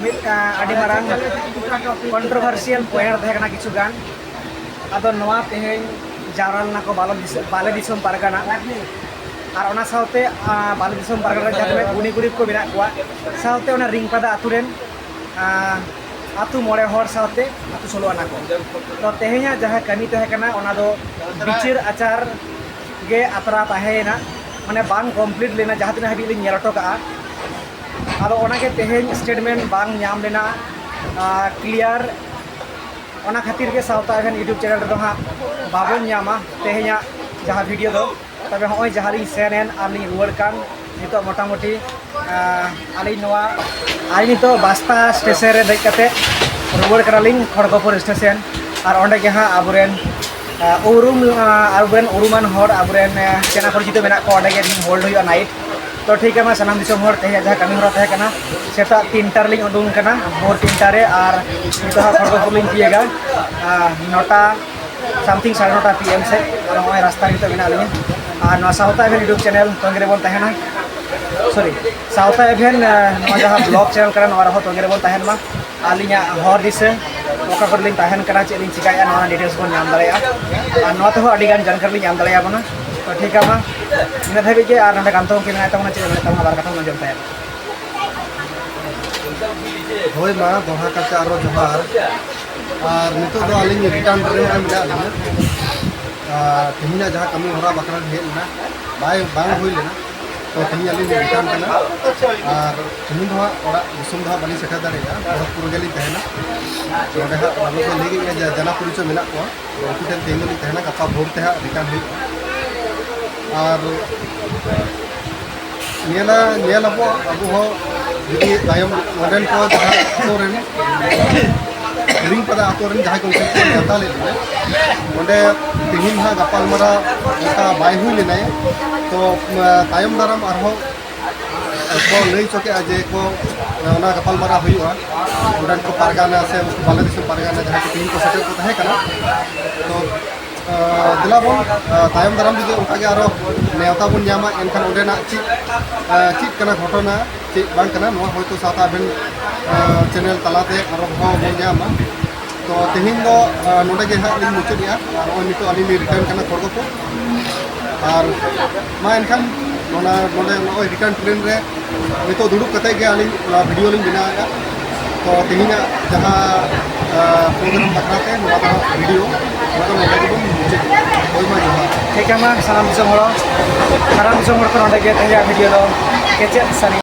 ᱢᱤᱫ, ᱟ, ᱟᱹᱰᱤ ᱢᱟᱨᱟᱝ ᱠᱚᱱᱴᱨᱳᱵᱷᱟᱨᱥᱤᱭᱟᱞ ᱯᱚᱭᱮᱱᱴ ᱛᱟᱦᱮᱸ ᱠᱟᱱᱟ ᱠᱤᱪᱷᱩ ᱜᱟᱱ᱾ ᱟᱫᱚ ᱱᱚᱣᱟ ᱛᱮᱦᱮᱧ ᱡᱟᱣᱨᱟ ᱞᱮᱱᱟ ᱠᱚ ᱵᱟᱞᱮ ᱫᱤᱥᱚᱢ, ᱵᱟᱞᱮ ᱫᱤᱥᱚᱢ ᱯᱟᱨᱜᱟᱱᱟ, ᱟᱨ ᱚᱱᱟ ᱥᱟᱶᱛᱮ, ᱟ, ᱵᱟᱞᱮ ᱫᱤᱥᱚᱢ ᱯᱟᱨᱜᱟᱱᱟ ᱨᱮ ᱡᱟᱦᱟᱸ ᱛᱤᱱᱟᱹᱜ ᱜᱩᱱᱤ ᱜᱩᱨᱤᱵ ᱠᱚ ᱢᱮᱱᱟᱜ ᱠᱚᱣᱟ, ᱥᱟᱶᱛᱮ ᱚᱱᱟ ᱨᱤᱝᱯᱟᱫᱟ ᱟᱛᱳ ᱨᱮᱱ, ᱟ, ᱟᱛᱳ ᱢᱚᱬᱮ ᱦᱚᱲ ᱥᱟᱶᱛᱮ ᱟᱛᱳ ᱥᱳᱞᱳ ᱟᱱᱟ ᱠᱚ᱾ ᱛᱚ ᱛᱮᱦᱮᱧᱟᱜ ᱡᱟᱦᱟᱸ ᱠᱟᱹᱢᱤ ᱛᱟᱦᱮᱸ ᱠᱟᱱᱟ, ᱚᱱᱟ ᱫᱚ ᱵᱤᱪᱟᱹᱨ ᱟᱪᱟᱨ ᱜᱮ ᱟᱛᱨᱟ ᱛᱟᱦᱮᱸᱭᱮᱱᱟ, ᱢᱟᱱᱮ ᱵᱟᱝ ᱠᱚᱢᱯᱞᱤᱴ ᱞᱮᱱᱟ ᱡᱟᱦᱟᱸ ᱛᱤᱱᱟᱹᱜ ᱦᱟᱹᱵᱤᱡ ᱞᱤᱧ ᱧᱮᱞ ᱦᱚᱴᱚ ᱠᱟᱜᱼᱟ᱾ ᱟᱫᱚ ᱚᱱᱟᱜᱮ ᱛᱮᱦᱮᱧ ᱥᱴᱮᱴᱢᱮᱱᱴ ᱵᱟᱝ ᱧᱟᱢ ᱞᱮᱱᱟ, ᱟ, ᱠᱞᱤᱭᱟᱨ᱾ ᱚᱱᱟ ᱠᱷᱟᱹᱛᱤᱨ ᱜᱮ ᱥᱟᱶᱛᱟ ᱮᱵᱷᱮᱱ YouTube ᱪᱮᱱᱮᱞ ᱨᱮᱫᱚ ᱦᱟᱸᱜ ᱵᱟᱵᱚᱱ ᱧᱟᱢᱟ ᱛᱮᱦᱮᱧᱟᱜ ᱡᱟᱦᱟᱸ ᱵᱷᱤᱰᱤᱭᱳ ᱫᱚ᱾ ᱛᱚᱵᱮ ᱦᱚᱸᱜᱼᱚᱭ ᱡᱟᱦᱟᱸ ᱞᱤᱧ ᱥᱮᱱ ᱮᱱ ᱟᱨ ᱞᱤᱧ ᱨᱩᱣᱟᱹᱲ ᱠᱟᱱ, ᱱᱤᱛᱚᱜ ᱢᱚᱴᱟᱢᱩᱴᱤ, ᱟ, ᱟᱹᱞᱤᱧ ᱱᱚᱣᱟ, ᱟᱹᱞᱤᱧ ᱱᱤᱛᱚᱜ ᱵᱟᱥᱛᱟ ᱥᱴᱮᱥᱚᱱ ᱨᱮ ᱫᱮᱡ ᱠᱟᱛᱮ ᱨᱩᱣᱟᱹᱲ ᱠᱟᱱᱟᱞᱤᱧ ᱠᱷᱚᱲᱜᱚᱯᱩᱨ ᱥᱴᱮᱥᱚᱱ᱾ ᱟᱨ ᱚᱸᱰᱮ ᱜᱮ ᱦᱟᱸᱜ ᱟᱵᱚᱨᱮᱱ, ᱟ, ᱩᱨᱩᱢ, ᱟ, ᱟᱵᱚᱨᱮᱱ ᱩᱨᱩᱢᱟᱱ ᱦᱚᱲ, ᱟᱵᱚᱨᱮᱱ, ᱟ, ᱪᱮᱱᱟ ᱯᱚᱨᱤᱪᱤᱛᱚ ᱢᱮᱱᱟᱜ ᱠᱚᱣᱟ, ᱚᱸᱰᱮ ᱜᱮ ᱦᱳᱞᱰ ᱦᱩᱭᱩᱜᱼᱟ ᱱᱟᱭᱤᱴ᱾ ᱛᱚ ᱴᱷᱤᱠ ᱜᱮᱭᱟ, ᱢᱟ ᱥᱟᱱᱟᱢ ᱫᱤᱥᱚᱢ ᱦᱚᱲ, ᱛᱮᱦᱮᱧᱟᱜ ᱡᱟᱦᱟᱸ ᱠᱟᱹᱢᱤ ᱦᱚᱨᱟ ᱛᱟᱦᱮᱸ ᱠᱟᱱᱟ, ᱥᱮᱛᱟᱜ ᱛᱤᱱᱴᱟ ᱨᱮᱞᱤᱧ ᱩᱰᱩᱝ ᱠᱟᱱᱟ, ᱵᱷᱳᱨ ᱛᱤᱱᱴᱟ ᱨᱮ, ᱟᱨ ᱱᱤᱛᱚᱜ ᱦᱟᱸᱜ ᱠᱷᱚᱲᱜᱚᱯᱩᱨ ᱞᱤᱧ ᱛᱤᱭᱟᱹᱜᱟ, ᱟ, ᱱᱚᱴᱟ ᱥᱟᱢᱛᱷᱤᱝ, ᱥᱟᱲᱮ ᱱᱚᱴᱟ ᱯᱤ ᱮᱢ ᱥᱮᱫ᱾ ᱟᱨ ᱱᱚᱜᱼᱚᱭ ᱨᱟᱥᱛᱟ ᱨᱮ ᱱᱤᱛᱚᱜ ᱢᱮᱱᱟᱜ ᱞᱤᱧᱟ᱾ ᱟᱨ ᱱᱚᱣᱟ ᱥᱟᱶᱛᱟ ᱮᱵᱷᱮᱱ YouTube ᱪᱮᱱᱮᱞ ᱛᱚᱸᱜᱮ ᱨᱮᱵᱚᱱ ᱛᱟᱦᱮᱱᱟ, ᱥᱚᱨᱤ, ᱥᱟᱶᱛᱟ ᱮᱵᱷᱮᱱ, ᱟ, ᱱᱚᱣᱟ ᱡᱟᱦᱟᱸ ᱵᱞᱚᱜ ᱪᱮᱱᱮᱞ ᱠᱟᱱᱟ, ᱱᱚᱣᱟ ᱨᱮᱦᱚᱸ ᱛᱚᱸᱜᱮ ᱨᱮᱵᱚᱱ ᱛᱟᱦᱮᱱ ᱢᱟ᱾ ᱟᱹᱞᱤᱧᱟᱜ ᱦᱚᱨ ᱫᱤᱥᱟᱹ, ᱚᱠᱟ ᱠᱚᱨᱮ ᱞᱤᱧ ᱛᱟᱦᱮᱱ ᱠᱟᱱᱟ, ᱪᱮᱫ ᱞᱤᱧ ᱪᱤᱠᱟᱹᱭᱮᱫᱼᱟ, ᱱᱚᱣᱟ ᱨᱮᱱᱟᱜ ᱰᱤᱴᱮᱞᱥ ᱵᱚᱱ ᱧᱟᱢ ᱫᱟᱲᱮᱭᱟᱜᱼᱟ᱾ ᱟᱨ ᱱᱚᱣᱟ ᱛᱮᱦᱚᱸ ᱟᱹᱰᱤ ᱜᱟᱱ ᱡᱟᱱᱠᱟᱨᱤ ᱞᱤᱧ ᱧᱟᱢ ᱫᱟᱲᱮᱭᱟᱵᱚᱱᱟ᱾ ᱛᱚ ᱴᱷᱤᱠ ᱜᱮᱭᱟ, ᱢᱟ ᱤᱱᱟᱹ ᱫᱷᱟᱹᱵᱤᱡ ᱜᱮ᱾ ᱟᱨ ᱱᱚᱰᱮ ᱠᱟᱱᱛᱚ ᱜᱚᱢᱠᱮ ᱢᱮᱱᱟᱭ ᱛᱟᱵᱚᱱᱟ, ᱪᱮᱫ ᱮ ᱢᱮᱱᱮᱫ ᱛᱟᱵᱚᱱᱟ, ᱵᱟᱨ ᱠᱟᱛᱷᱟ ᱵᱚᱱ ᱟᱸᱡᱚᱢ ᱛᱟᱭᱟ᱾ ᱦᱳᱭ ᱢᱟ, ᱫᱚᱦᱲᱟ ᱠᱟᱛᱮ ᱟᱨᱚ ᱡᱚᱦᱟᱨ᱾ ᱟᱨ ᱱᱤᱛᱚᱜ ᱫᱚ ᱟᱹᱞᱤᱧ ᱨᱤᱴᱟᱨᱱ ᱴᱨᱮᱱ ᱨᱮ ᱢᱮᱱᱟᱜ ᱞᱤᱧᱟ᱾ ᱟᱨ ᱛᱮᱦᱮᱧᱟᱜ ᱡᱟᱦᱟᱸ ᱠᱟᱹᱢᱤ ᱦᱚᱨᱟ ᱵᱟᱠᱷᱨᱟ ᱞᱤᱧ ᱦᱮᱡ ᱞᱮᱱᱟ, ᱵᱟᱭ, ᱵᱟᱝ ᱦᱩᱭ ᱞᱮᱱᱟ᱾ ᱛᱚ ᱛᱮᱦᱮᱧ ᱟᱹᱞᱤᱧ ᱞᱤᱧ ᱨᱤᱴᱟᱨᱱ ᱠᱟᱱᱟ᱾ ᱟᱨ ᱛᱮᱦᱮᱧ ᱫᱚ ᱦᱟᱸᱜ ᱚᱲᱟᱜ ᱫᱤᱥᱚᱢ ᱫᱚ ᱦᱟᱸᱜ ᱵᱟᱹᱞᱤᱧ ᱥᱮᱴᱮᱨ ᱫᱟᱲᱮᱭᱟᱜᱼᱟ, ᱜᱚᱨᱚᱠᱷᱯᱩᱨ ᱨᱮᱜᱮ ᱞᱤᱧ ᱛᱟᱦᱮᱱᱟ᱾ ᱱᱚᱰᱮ ᱦᱟᱸᱜ ᱚᱱᱟ ᱠᱚ ᱞᱟᱹᱭ ᱠᱮᱫ ᱜᱮᱭᱟ ᱡᱮ ᱡᱟᱱᱟ ᱯᱚᱨᱤᱪᱚᱭ ᱢᱮᱱᱟᱜ ᱠᱚᱣᱟ, ᱛᱚ ᱩᱱᱠᱩ ᱴᱷᱮᱱ ᱛᱮᱦᱮᱧ ᱫᱚᱞᱤᱧ ᱛᱟᱦᱮᱱᱟ, ᱜᱟᱯᱟ ᱵᱷᱳᱨ ᱛᱮ ᱦᱟᱸᱜ ᱨᱤᱴᱟᱨᱱ ᱦᱩᱭᱩᱜᱼᱟ᱾ ᱟᱨ ᱧᱮᱞᱟ, ᱧᱮᱞ ᱟᱵᱚ, ᱟᱵᱚ ᱦᱚᱸ ᱡᱩᱫᱤ ᱛᱟᱭᱚᱢ ᱚᱸᱰᱮᱱ ᱠᱚ ᱡᱟᱦᱟᱸ ᱟᱛᱳ ᱨᱮᱱ, ᱦᱤᱲᱤᱧ ᱯᱟᱫᱟ ᱟᱛᱳ ᱨᱮᱱ ᱡᱟᱦᱟᱸᱭ ᱠᱚ ᱱᱮᱣᱛᱟ ᱞᱮᱫ ᱞᱮᱭᱟ, ᱚᱸᱰᱮ ᱛᱮᱦᱮᱧ ᱦᱟᱸᱜ ᱜᱟᱯᱟᱞᱢᱟᱨᱟᱣ ᱚᱱᱠᱟ ᱵᱟᱭ ᱦᱩᱭ ᱞᱮᱱᱟᱭ᱾ ᱛᱚ, ᱛᱟᱭᱚᱢ ᱫᱟᱨᱟᱢ ᱟᱨᱦᱚᱸ ᱠᱚ ᱞᱟᱹᱭ ᱦᱚᱪᱚ ᱠᱮᱫᱼᱟ ᱡᱮ ᱠᱚ, ᱚᱱᱟ ᱜᱟᱯᱟᱞᱢᱟᱨᱟᱣ ᱦᱩᱭᱩᱜᱼᱟ, ᱚᱸᱰᱮᱱ ᱠᱚ ᱯᱟᱨᱜᱟᱱᱟ ᱥᱮ ᱩᱱᱠᱩ ᱵᱟᱝᱞᱟᱫᱮᱥ ᱨᱮᱱ ᱯᱟᱨᱜᱟᱱᱟ ᱡᱟᱦᱟᱸᱭ ᱠᱚ ᱛᱮᱦᱮᱧ ᱠᱚ ᱥᱮᱴᱮᱨ ᱠᱚ ᱛᱟᱦᱮᱸ ᱠᱟᱱᱟ᱾ ᱛᱚ, ᱫᱮᱞᱟ ᱵᱚᱱ, ᱛᱟᱭᱚᱢ ᱫᱟᱨᱟᱢ ᱡᱩᱫᱤ ᱚᱱᱠᱟ ᱜᱮ ᱟᱨᱚ ᱱᱮᱣᱛᱟ ᱵᱚᱱ ᱧᱟᱢᱟ, ᱮᱱᱠᱷᱟᱱ ᱚᱸᱰᱮᱱᱟᱜ ᱪᱮᱫ, ᱪᱮᱫ ᱠᱟᱱᱟ ᱜᱷᱚᱴᱚᱱᱟ, ᱪᱮᱫ ᱵᱟᱝ ᱠᱟᱱᱟ, ᱱᱚᱣᱟ ᱦᱚᱭᱛᱳ ᱥᱟᱶᱛᱟ ᱟᱵᱮᱱ ᱪᱮᱱᱮᱞ ᱛᱟᱞᱟᱛᱮ ᱟᱨᱚ ᱦᱚᱸ ᱵᱚᱱ ᱧᱟᱢᱟ᱾ ᱛᱚ, ᱛᱮᱦᱮᱧ ᱫᱚ ᱱᱚᱰᱮ ᱜᱮ ᱦᱟᱸᱜ ᱞᱤᱧ ᱢᱩᱪᱟᱹᱫᱮᱜᱼᱟ᱾ ᱟᱨ ᱱᱚᱜᱼᱚᱭ ᱱᱤᱛᱚᱜ ᱟᱹᱞᱤᱧ ᱞᱤᱧ ᱨᱤᱴᱟᱨᱱ ᱠᱟᱱᱟ ᱠᱷᱚᱲᱜᱚᱯᱩᱨ᱾ ᱟᱨ ᱢᱟ ᱮᱱᱠᱷᱟᱱ ᱚᱱᱟ ᱱᱚᱰᱮ ᱱᱚᱜᱼᱚᱭ ᱨᱤᱴᱟᱨᱱ ᱴᱨᱮᱱ ᱨᱮ ᱱᱤᱛᱚᱜ ᱫᱩᱲᱩᱵ ᱠᱟᱛᱮ ᱜᱮ ᱟᱹᱞᱤᱧ ᱱᱚᱣᱟ ᱵᱷᱤᱰᱤᱭᱳ ᱞᱤᱧ ᱵᱮᱱᱟᱣᱮᱫᱼᱟ᱾ ᱛᱚ, ᱛᱮᱦᱮᱧᱟᱜ ᱡᱟᱦᱟᱸ ᱯᱨᱳᱜᱨᱟᱢ ᱵᱟᱠᱷᱨᱟ ᱛᱮ ᱱᱚᱣᱟ ᱫᱚ ᱵᱷᱤᱰᱤᱭᱳ ᱱᱚᱣᱟ ᱫᱚ ᱱᱚᱰᱮ ᱜᱮᱵᱚᱱ ᱢᱩᱪᱟᱹᱫ᱾ ᱦᱳᱭ, ᱢᱟ ᱡᱚᱦᱟᱨ᱾ ᱴᱷᱤᱠ ᱜᱮᱭᱟ, ᱢᱟ ᱥᱟᱱᱟᱢ ᱫᱤᱥᱚᱢ ᱦᱚᱲ, ᱥᱟᱱᱟᱢ ᱫᱤᱥᱚᱢ ᱦᱚᱲ ᱠᱚ ᱱᱚᱰᱮ ᱜᱮ ᱛᱮᱦᱮᱧᱟᱜ ᱵᱷᱤᱰᱤᱭᱳ ᱫᱚ ᱠᱮᱪᱮᱫ ᱥᱟᱹᱨᱤ᱾